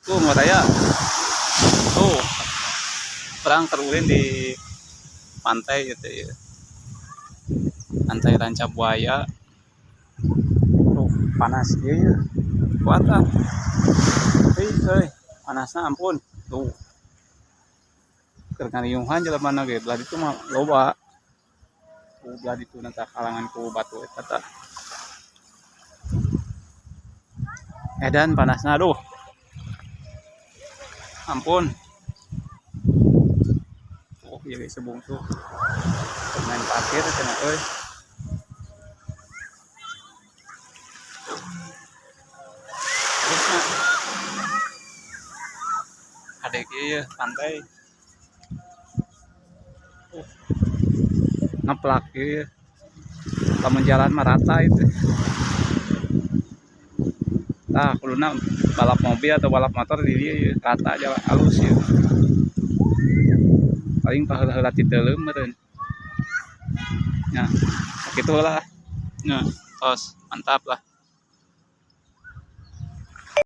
Tuh Raya. Tuh. Urang keur ulin di pantai gitu ya. Pantai Ranca Buaya. Tuh, panas ieu ya. Kuat ah. Hei, euy, panasna ampun. Tuh. Keur ngariuhan jelema ge, belah ditu mah loba. Tuh, belah ditu na tah kalangan ku batu eta tah. Edan panasna, aduh. Ampun. Oh, ieu ge sebungsu. Main pasir cenah euy. Terusna. Hade kieu ye pantai. Ngeplak ieu. Lamun jalan mah rata itu. Tah kuduna balap mobil atau balap motor di dieu ye, rata jalan halus ye. Paling paheula-heula ti teuleum meureun. Nya, sakitu lah. Nya, tos mantap lah.